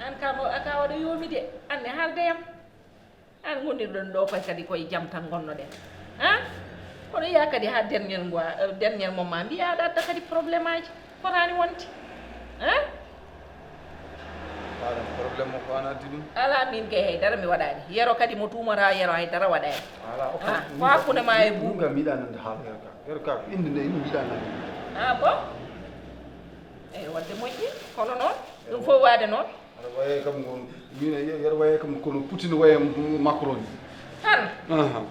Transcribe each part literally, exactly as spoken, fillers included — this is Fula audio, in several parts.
An kam a ka waɗa yoomi de, an ne haalde yam. An ngonirɗon ɗo koy kadi koye jam tan ngonnoɗen. Ha? Kono ya kadi ha dernier ngo, dernier moment mbiya aɗa adda kadi problème aji. Fotaani wonde. Ha? Maɗam, problème o ko an addi ɗum? Ala min kay hay dara mi waɗani. Yero kadi mo tuumata yero hay dara waɗani. Ala o Ah, ko hakkunde ma e buubu. Ɗum kam yiɗa nande haala yero ka. Yero ka inde nde ina yiɗa nande. Ah bon? Eyi wadde moƴƴi kono noon ɗum fof waade noon. Aɗa waye kam ko min yero waye kam kono Poutine waye Macron ni. Tan. Aha.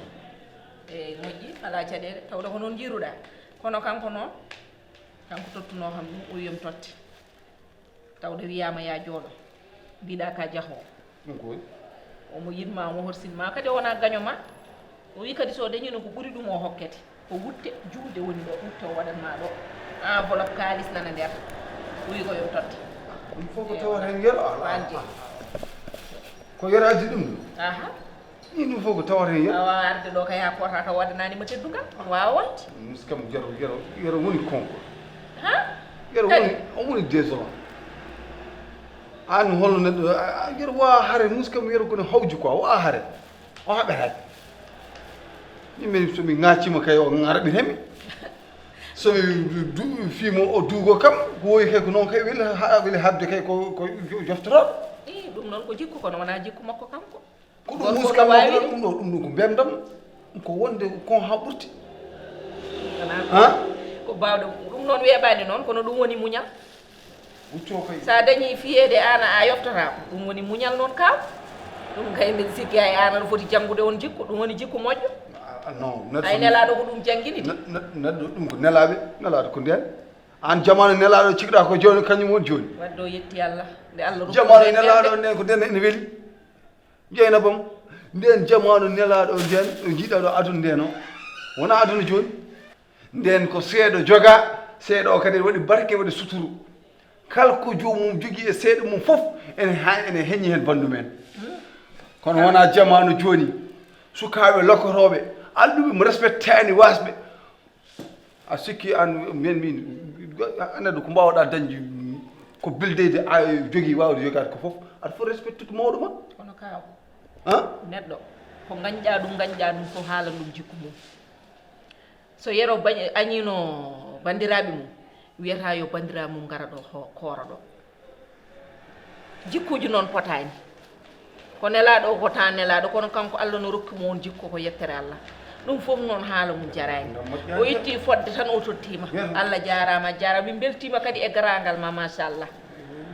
Eyi moƴƴi ala caɗeele tawde ko noon jiiruɗa. Kono kanko noon kanko tottunoo kam ɗum o wiyomi totte. Tawde wiyaama yaa jooɗo, mbiɗa ka jahoowo. Ɗum ko woni? Omo yiɗ ma, omo horsin ma, kadi o wonaa gaño ma. O wi kadi so dañino ko ɓuri ɗum o hokkete. Ko wutte juulde woni ɗo, wutte o waɗan ma ɗo. Enveloppe kaalis nana nder. O wi ko yo totte. Ɗum fof ko tawata heen ngel ala. Ko yero addi ɗum ɗum? Aha. Min ɗum fof ko tawata heen yero. Awa arde ɗo kay haa koota taw waɗanaani ma teddungal. Waawa wonde. Miskam yero yero yero woni konko. Ha? Yero woni o woni désolant. An holno neɗɗo yero wawa hare muskam yero kono hawji quoi wawa hare. O haɓetaki. Min min somi ŋaccima kay o ŋarɓitami. Somi fiimo o duugo kam ko woyi kay ko noon kay weli weli habde kay ko joftotoɗo. I ɗum noon ko jikku kono wona jikku makko kanko. Ko ɗum muskam ɗum ɗo ɗum ɗum ko mbemdam ko wonde kon ha ɓurti. Wona ko bawɗo ɗum noon weeɓani noon kono ɗum woni muñal. Wucco kay. Sa dañi fiyeede an a yoftotako ɗum woni muñal noon kaw. Ɗum kay mbiɗa sikki hay an aɗa foti janngude on jikku ɗum woni jikku moƴƴo. Ah, non. Ay nelaɗo ko ɗum janngini. Neɗɗo ɗum ko nelaɓe nelaɗo ko nden. An jamanu nelaɗo cikɗa ko joni kañum woni joni. Wadde o yetti Allah nde Allah rokki. Jamanu nelaɗo nden ko nden ene weli. Jeynaba am, ndeen jamaanu nelaaɗo o ndeen ɗo njiiɗaa ɗo aduna ndeen o wonaa aduna jooni. Ndeen ko seeɗa jogaa, seeɗa o kadi ene waɗi barke, waɗi suturu. Kala ko joomum jogii e seeɗa mum fof ene haa ene heñi heen banndum en. Kono wonaa jamaanu jooni, sukaaɓe lokotooɓe, alɗuɓe mo respectaani waasɓe. A sikki an mbiyen min anadu ko mbawɗa dañde ko bildeyde a jogii wawde jogaade ko fof aɗa foti respectude mawɗo ma. Kono kaw han neɗɗo ko gañƴa ɗum gañƴa ɗum fof haala ɗum jikku mum. So yero añino bandiraɓe mum wiyata yo bandiraɓe mum gara ɗo koora ɗo. Jikkuuji noon potaani. Ko nelaaɗo o ko tan nelaaɗo kono kanko Allah no rokki mo on jikku ko yettere Allah. Ɗum fof noon haala mum jaraani. O itti fodde tan o tottiima. Allah jaaraama a jaaraama min mbeltiima kadi e garaangal ma machallah.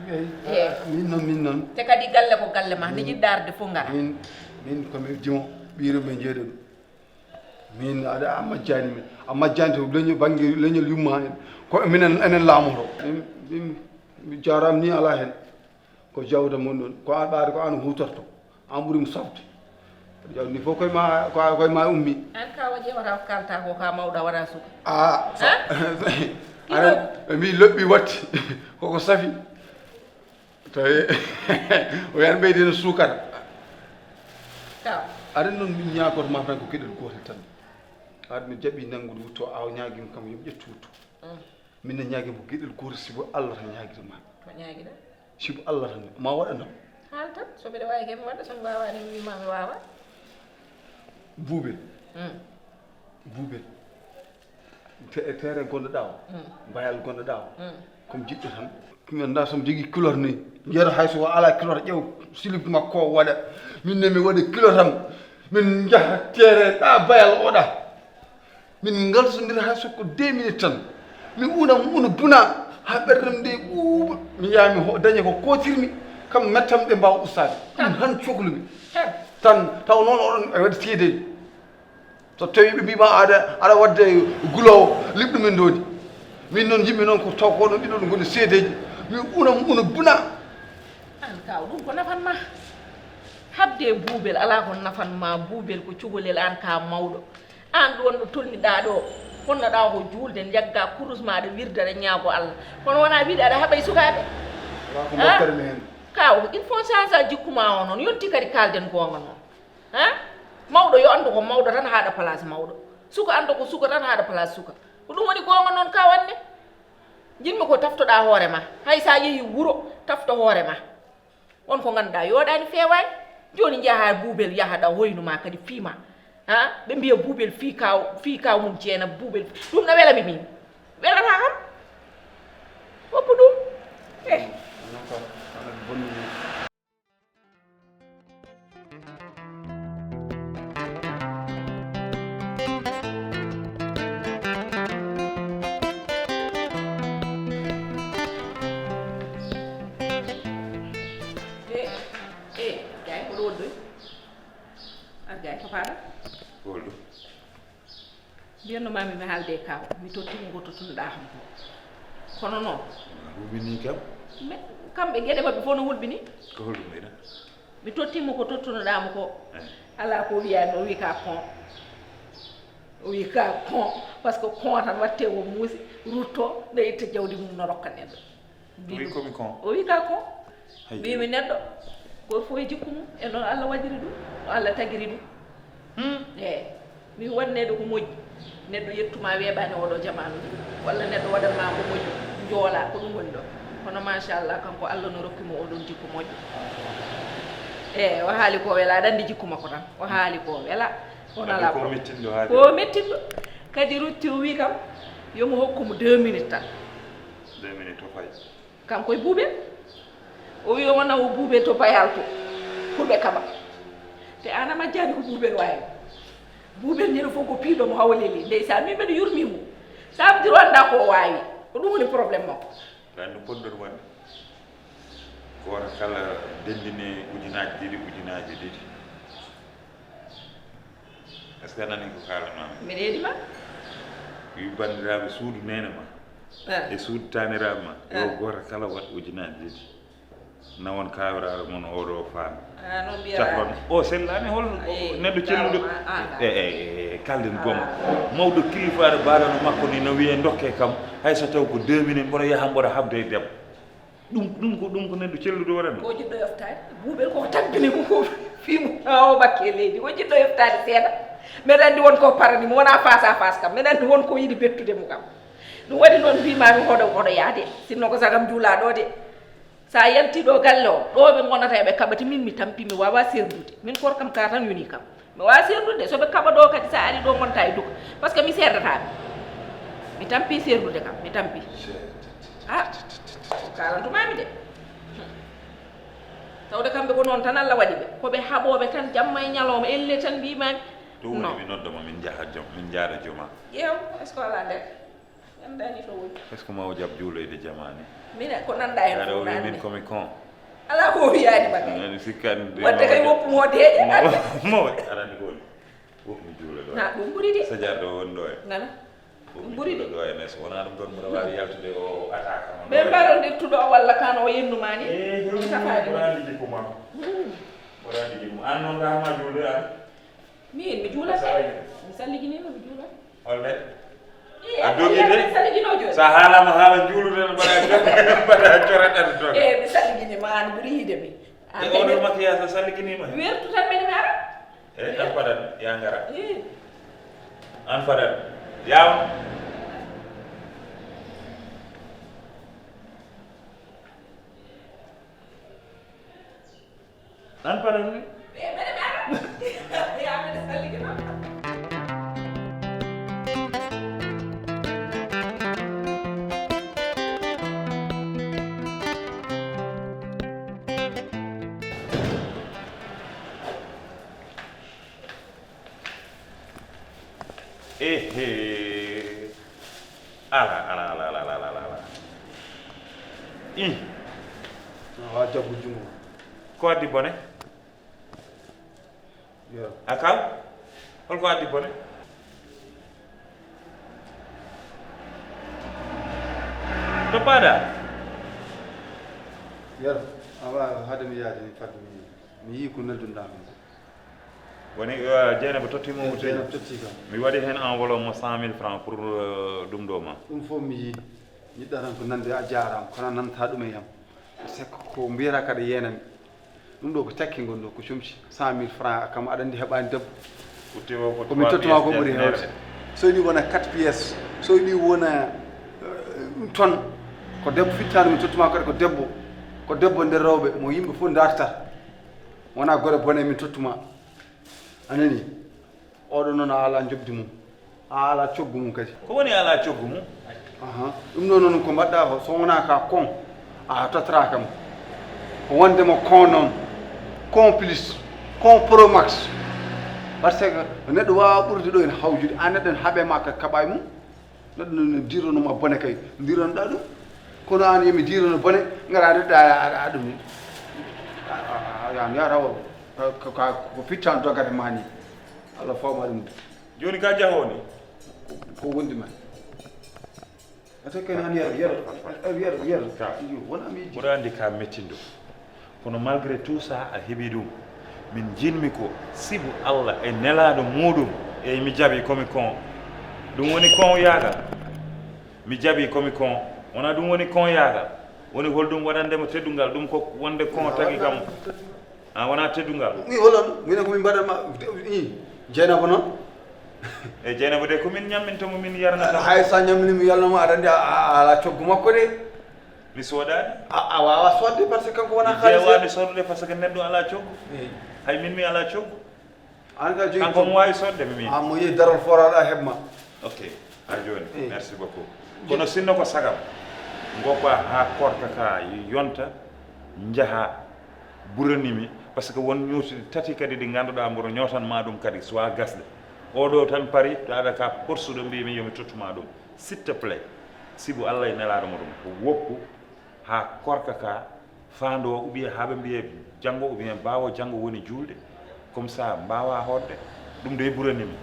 Eyi min noon min noon. Te kadi galle ko galle ma nde jiɗɗa arde fof ngara. Min min komi jimo ɓiiro ɓe jeeɗo ɗum. Min aɗa a majjani min a majjani to leñol bangge leñol yumma en ko minen enen laamoto. Min min mi jarama ni ala hen ko jawda mon ɗon ko an ɓaade ko an hutorto an ɓuuri mo safde jawdi ni fof koye ma ko koye ma ummi. An ka waɗi wata ko kalta ko ka mawɗa wata suka. A aɗa ɓe mbi loɓɓi watti koko safi. Tawi o yan ɓeydi no suukara. Aɗa noon min ñaagoto ma tan ko geɗel gootel tan. Aɗa mi jaɓi nanngude wutto aw ñaagima kam yoɓ ƴettu wutto. Min ne ñaagima ko geɗel gootel sibu Allah tan ñaagita ma. Ko ñaagita? Sibu Allah tan ma waɗa noon. Haal tan so mbiɗa waawi kay mi waɗa so mi waawaani mi wiima mi waawa. Buubel. Buubel. Te- e terrain gonnoɗa o mbayal gonnoɗa o comme jiɗɗo tan mi annda somi jogui culotte ni jeeto hay so ala culotte ƴeew silip makko o waɗa min ne mi waɗa culotte am min jaaha terrain ɗa bayal oɗa min ngalsodira hay soko deux minutes tan mi unam una buna ha ɓerdam nde ɓuuɓa mi yaha mi ho- daña ko kotirmi kam mettam ɗe mbawa ustade ɗum tan cohlumi tan taw noon oɗon e waɗi seedeji so tawi ɓe mbima aɗa aɗa wadde gulowo liɓɗo min dodi min noon yimɓe noon ko taw ko ɗon ɗiɗon goni seedeji min unam una buna an kaw ɗum ko nafan ma habde e buubel ala ko nafan ma buubel ko cukalel an ka mawɗo an ɗon ɗo tolniɗa ɗo ponnoɗa ko juulde jagga kurus ma aɗa wirda aɗa ñaago allah kono wona wiide aɗa haɓay sukaɓe kaw il faut change a jikku ma o noon yonti kadi kalden gonga noon Ha? Mawɗo yo anndu ko mawɗo tan haaɗa place mawɗo. Suka annda ko suka tan haaɗa place suka. Ko ɗum woni goonga noon ka wannde. Njiɗmi ko taftoɗaa hoore ma. Hay so a yehii wuro, tafto hoore ma. On ko ngannduɗaa yooɗaani feewaani. Jooni njaha buubel yaha ɗa hoynu ma kadi fii ma. Ha? Ɓe mbiya buubel fii kaw, fii kaw mum jeena buubel. Ɗum na wela mi min. Welata kam. Woppu ɗum. Eh. Eh, eh, gay ko ɗo wondoy. Ar gay ko faɗa. Holɗo? Mbiyatno mami mi haalde e kaw, mi tottimo ko tottunoɗa kam ko. Kono noon. Hulɓini kam. Mais kamɓe geɗe maɓɓe fof no hulɓini. Ko holɗum ɓeyna? Mi tottimo ko tottunoɗamo ko. Eh. Ala ko wiyani, o wi ka kon. O wi ka kon, parce que kon tan watte o muusi, rutto, no itta jawdi mum no rokka neɗɗo. O wi komi kon. O wi ka kon. Hay. Mbimi neɗɗo, goto fof e jikku mum, e noon Allah waɗiri ɗum, no Allah tagiri ɗum. Hmm. Eyi, mi waɗneede ko moƴƴi. Neɗɗo yettuma weeɓani oɗo jamaanu ni, walla neɗɗo waɗanma ko moƴƴi, njoola, ko ɗum woni ɗo. Kono machallah, kanko Allah no rokki mo oɗon jikku moƴƴo. Eyi, o haali ko wela, aɗa anndi jikku makko tan. O haali ko wela, on ala ko mettinɗo haali. Ko mettinɗo. Kadi rutti o wi kam, yo mo hokku mo deux minutes tan. Deux minutes o fayi. Kanko e buubel. O wi o wona o buubel to bayal to. Fulɓe kaɓa. Te an a majjaani ko buubel waawi. Buubel ñande fof ko piiɗo mo hawa leli. Ndeysaan, min mbeɗa yurmi mo. Ça veut dire o anndaa ko o waawi. Ko ɗum woni problème makko. Ɗan ɗum potɗon wonde. Gooto kala denndine ujunaaji ɗiɗi, ujunaaji ɗiɗi. Est-ce que a nanii ko kaalanmaami? Mbeɗa heɗii ma. Wi banndiraaɓe suudu neene ma. Ah. E suudu taaniraaɓe ma. Yo gooto kala waɗ ujunaaji ɗiɗi. Na won kaawiraaɗo mon oɗo faami. Ah, noon mbiyaraa. Cafron. O sellaani hol neɗɗo celluɗo. Ah, ah. E, e, e, kalden goonga. Mawɗo kilifaare baadano makko ni no wiyee ndokke kam. Hay so taw ko deux minutes mboɗo yaha mboɗo habda e debbo. Ɗum, ɗum ko, ɗum ko neɗɗo celluɗo waɗata. Ko jiɗɗo yoftaade. Buubel koko tampini mo ko fii mo haa o bakke e leydi. Ko jiɗɗo yoftaade seeɗa. Mbeɗa anndi won ko parani mo, wonaa face à face kam. Mbeɗa anndi won ko yiɗi bettude mo kam. Ɗum waɗi noon mbimami hoɗo, hoɗo yaade. Sinno ko sagam juulaa ɗo de. Sa yalti ɗo galle o, ɗo ɓe ngonata eɓe kaɓati min mi tampi, mi wawa serdude. Min kor kam ka tan yoni kam. Mi wawa serdude, so ɓe kaɓa ɗo kadi sa ari ɗo gonta e duka. Parce que mi serdata mi. Mi tampi serdude kam, mi tampi. Ah, ko kalantumami de. Tawde kamɓe ko noon tan Allah waɗi ɓe. Ko ɓe haɓooɓe tan jamma e ñalawma, elle tan mbimami. Ɗum woni mi noddoma, min njaha jom, min njaada joma. Ƴeew, est-ce que ala nder? Anndani to woni. Est-ce que ma o jaɓ juuloyde jamaani? Min ko nanɗa heen. Aɗa fof o wi min ko mi kon. Alaa ko o wiyaani ma kay. Nani sikkan de. Waɗde kay woppu mo deeƴe. Mo, mo, aɗa anndi ko woni. Woppu mi juulo ɗo. Na ɗum ɓuri de. Sajar ɗo woni ɗo e. Nana. Woppu mi juulo ɗo e, mais so wonaa ɗum ɗon mboɗo waawi yaltude o attaque ma. Ɓe mbarondirtuɗo o walla kan o yennuma ni. Eh, ɗum safaani. Mboɗo anndi jikku ma. Mboɗo anndi jikku ma. An noon ɗa ma juulde an. Min mi juulat. Mi salliginima mi juulat. Holde? A dogi de. Sa haalama haala juulude no mbaɗa mbaɗa corat an toon. E mi salliginima an ɓuri yiide mi. E oɗo makiyas a salliginima. Wertu tan mene mi ara. E an padan ya ngara. An padan yaw. An paɗan mi. Ehe. Ala, ala, ala, ala, ala, ala, ala. I. A wawa jaggu jungo. Ko addi bone? Yo. A kaw? Holko addi bone? To paada? Yero, awa hade mi yaade ni fadde mi. Mi yii ko neldunɗaa mi. Woni, eh, Jeynaba totti mo wutte. Jeynaba totti kam. Mi waɗi heen enveloppe mo cent mille francs pour, eh, ɗum ɗo ma. Ɗum fof mi yii. Jiɗɗa tan ko nande a jaaraama, kono nanta ɗum e yam. Parce que ko mbiyata kadi yeenami. Ɗum ɗo ko cakki ngon ɗo, ko comci cent mille francs, kam aɗa anndi heɓaani debbo. Ko min tottuma ko ɓuri heewde. So yiɗi wona quatre pièces, so yiɗi wona, eh, ɗum ton, ko debbo fittaani, min tottuma kadi ko debbo. Ko debbo nder rewɓe mo yimɓe fof ndartata. Wonaa gore bone min tottuma. A nani? Oɗo noon a alaa njoɓdi mum. A alaa coggu mum kadi. Ko woni alaa coggu mum? Ahan. Ɗum ɗo noon ko mbaɗɗa ko, so wonaa ka kon, a tottata kam. Ko wonde mo kon noon, kon plus, kon pro max. Par ce que neɗɗo waawaa ɓurde ɗo en hawjude, a neɗɗo en haɓe ma ka kaɓa e mum. Neɗɗo no diirono ma bone kay, diironoɗa ɗum. Kono an yomi diirono bone, ngara neɗɗo a, a, a ɗum ni. A, a, a, yan yatawa, ka, ka, ka, ko piccan dogata ma ni. Allah fawma ɗum. Joni ka jaho ni? Ko, ko wondi ma. Ata kay nan yero, yero, yero, yero. Ka. Iyo, wona mi. Mboɗo andi ka mettindo. Kono malgré tout ça, a heɓi ɗum. Min jinmi ko sibu Allah e nelaaɗo muɗum, e mi jaɓi komi kon. Ɗum woni kon yaagal. Mi jaɓi komi kon. Wona ɗum woni kon yaagal. Woni hol ɗum waɗande mo teddungal, ɗum ko wonde kon tagi kam. A wona teddungal. Mi holon, minen ko min mbaɗan ma, i, Jeynaba noon. E Jeynaba de ko min ñamminta mo, min yarnata. Hay sa ñammini mi yalno ma, aɗa andi a, a, a ala coggu makko de. Mi soodani. A, a wawa sodde par ce que kanko wona. Mi xaalis jeewaani sodde par ce que neɗɗo ala coggu. Eyi. Hay min mi ala coggu. An ka jogi kanko coggu. Mo wawi sodde mi. A mo yehi daral foraɗa heɓma. Ok. A joni. Eyi. Merci beaucoup. Kono sinno ko sagam. Goppa ha korka ka yonta, jaha, buranimi, par ce que won ñootidi tati kadi ɗi ganduɗa mboɗo ñootan ma ɗum kadi, soit gasɗe. Oɗo tan pari, aɗa ka porsuɗo mbimi yomi tottuma ɗum. S'il te plaît, sibu Allah e nelaɗo mo ɗum, ko woppu ha korka ka fando, ou bien ha ɓe mbiye janngo, ou bien ɓaawo janngo woni julde, comme ça mbawa hoɗde. Ɗum de ɓurani mi.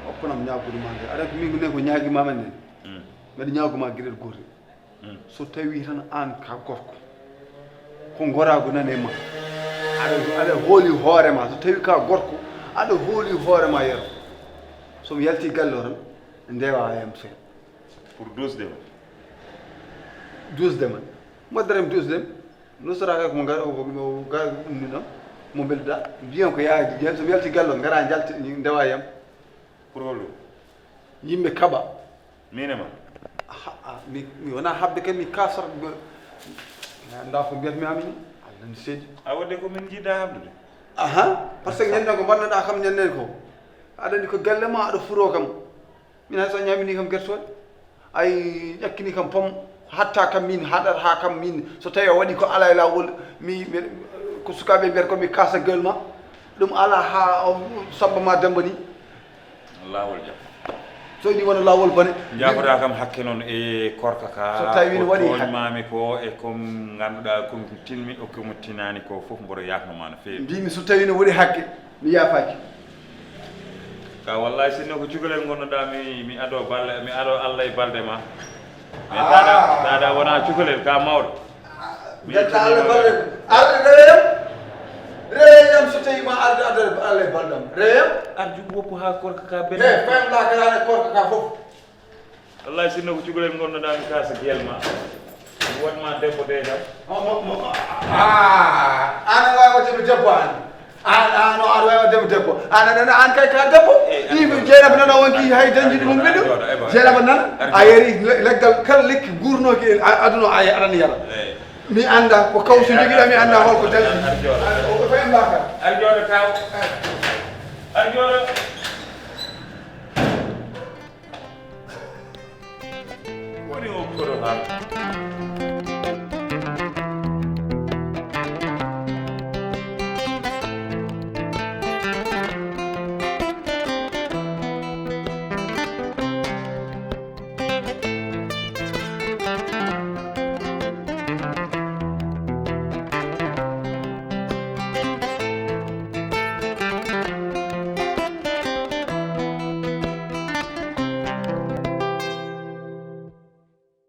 Okkonam ñaagude ma nde. Aɗa ko min ko ñaagi ma men nen. Mm. Mbeɗa ñaaguma geɗel gootel. Mm. So tawi tan an ka gorko, ko gorago nane ma. Aɗa, aɗa hooli hoore ma. So tawi ka gorko, aɗa hooli hoore ma yero. So mi yalti galle o tan, ndewa yam sen. Pour douze de ma. Douze de ma. Mo darem douze de. No sora kay ko mo gar-, ko mo gar-, ɗum ni noon. Mo belda. Bien ko yaa, bien so mi yalti galle o, ngara njalti, ndewa yam. Pour hol ɗum? Yimɓe kaɓa. Min e ma? Aha, ah, mi, mi wona haɓde kadi, mi kasor, mi, mi annda ko mbiyatmi ami ni. Allah ni seedi. A wadde ko min jiɗɗa haɓdude? Aha, par ce que ñande ko mbannoɗa kam ñande ko. Aɗa andi ko galle ma, aɗa furo kam. Min hay so ñamini kam gertoɗe. Ay ƴakkini kam pom, hatta kam min, haɗata ha kam min. So tawi o waɗi ko ala e lawol, mi, mi, ko sukaɓe mbiyata ko mi kasa gueule ma. Ɗum ala ha o Samba ma Demba ni. Laawol jam. So iɗi wona laawol bone. Jaafoɗa kam hakke noon e korka ka. So tawi ne waɗi hakke. Ko tooñmaami ko e ko ngannduɗaa ko tinmi, o ko mo tinaani ko fof, mboɗo yaafno ma no feewi. Mbimi so tawi ne waɗi hakke, mi yaafaaki. Ka wallahi, sinno ko cukalel ngonnoɗaa, mi, mi ado balle, mi ado Allah e balɗe ma. Mais ah, taɗa, taɗa wona cukalel, ka mawɗo. Mbeɗa Allah balɗe. Arde reweyam. Reweyam so tawi ma arde, arde Allah balɗam. Reweyam. Arju woppu ha korka ka ben. He, fayam la ka rana korka ka fof. Wallahi, sinno ko cukalel ngonnoɗaa, mi kasa gel ma. Mi waɗ ma debbo de kam. Mo, mo, mo, ah, ana wawi waɗde mi debbo an. An, an, no aɗa wawi waɗde debbo. An, an, an, an kay ka debbo. Eh, ɗi Jeynaba nana wonki hay dañde ɗum ɓiɗɗo. Jeynaba nana, a yari le-, leggal kala lekki gurnooki e a-, aduna o, a aɗani yara. Mi annda ko kawsu jogiɗa, mi annda holko daldi. Ar jooɗo. Ar jooɗo kaw. Ar jooɗo. Woni o koɗo hal.